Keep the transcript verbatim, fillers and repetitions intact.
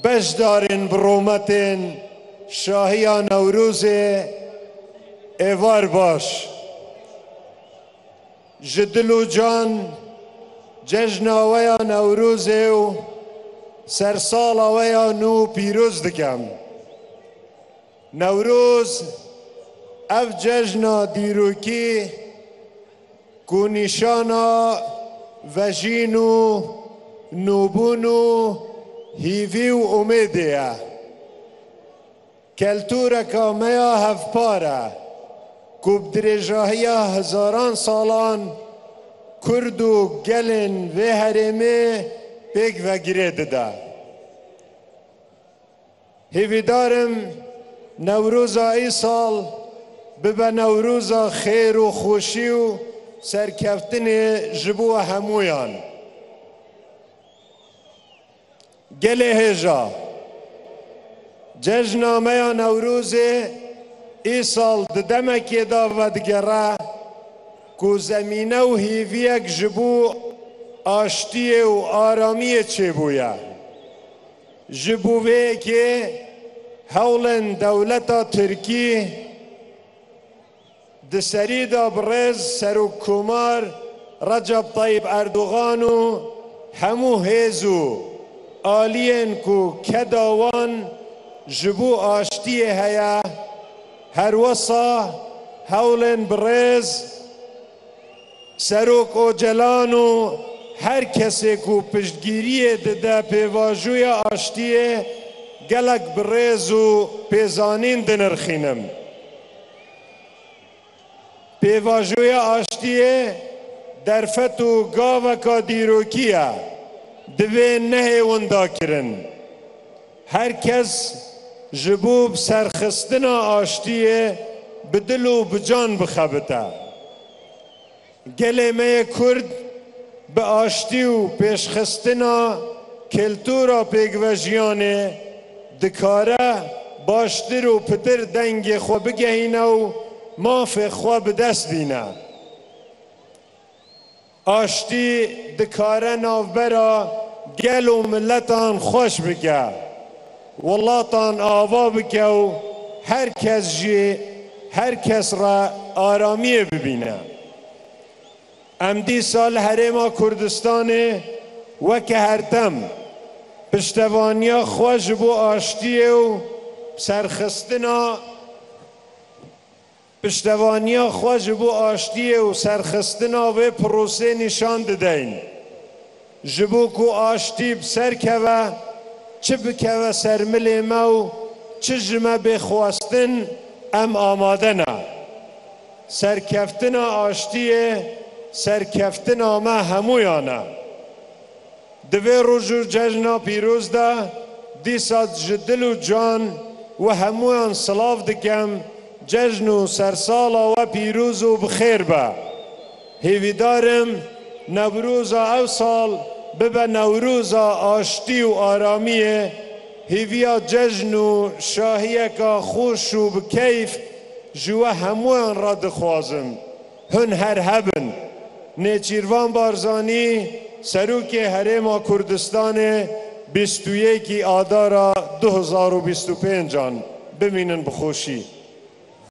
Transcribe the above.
Beşdarên bi rûmetên şahiya Newrozê êvar baş. Ji dil û can cejna we ya Newrozê û sersala we ya nû pîroz dikim. Newroz, ev cejna dîrokî ku nîşana vejîn û nûbûn û hîvî û umêdê ye. Keltûreka me ya hevpar e ku bi dirêjahiya hezaran salan Kurd û gelên vê herêmê pêk ve girê dide. Hêvîdar im Newroza îsal bibe Newroza xêr û xweşî û serkeftinê ji bo we hemûyan. Gelê hêja, cejna me ya Newrozê îsal di demekê de vedigere ku zemîne û hêviyek ji bo aştiyê û aramiyê çêbûye. Ji bo vê yekê hewlên dewleta Tirkî di serî de birêz Serokkomar Recep Tayyip Erdogan û hemû hêz û aliyên ku keda wan ji bo aştiyê heye, herwesa hewlên birêz Serok Ocalan û her kesê ku piştgiriyê dide pêvajoya aştiyê gelek bi rêz û pêzanîn dinirxînim. Pêvajoya aştiyê derfet û gaveka dîrokî ye, divê nehê windakirin. Her kes ji bo bi serxistina aştiyê bi dil û bi can bixebite. Gelê me yê Kurd bi aştî û pêşxistina keltûra pêkvejiyanê dikare baştir û pitir dengê xwe bigehîne û mafê xwe bi dest bîne. Aştî dikare navbera gel û miletan xweş bike, welatan ava bike û her kes jî her kes re aramiyê bibîne. Em dîsa li Herêma Kurdistanê weke hertem piştevaniya xwe ji bo aştiyê û serxistina Piştevaniya xwe ji bo aştiyê û serxistina vê prosê nîşan dideyn. Ji bo ku aştî bi ser keve, çi bikeve ser milê me û çi ji me bê xwestin, em amade ne. Serkeftina aştiyê serkeftina me hemûyan e. Di vê roj û cejna pîroz de dîsa ji dil û can we hemûyan silav dikem, cejn û sersala we pîroz û bi xêr be. Hêvîdar im Newroza ew sal bibe Newroza aştî û aramiyê, hêviya cejn û şahiyeka xweş û bi keyf ji we hemûyan re dixwazim. Hûn her hebin. Nêçîrvan Barzanî, Serokê Herêma Kurdistanê, bîst û yekî Adara du hezar û bîst û pêncan. Bimînin bi xweşî.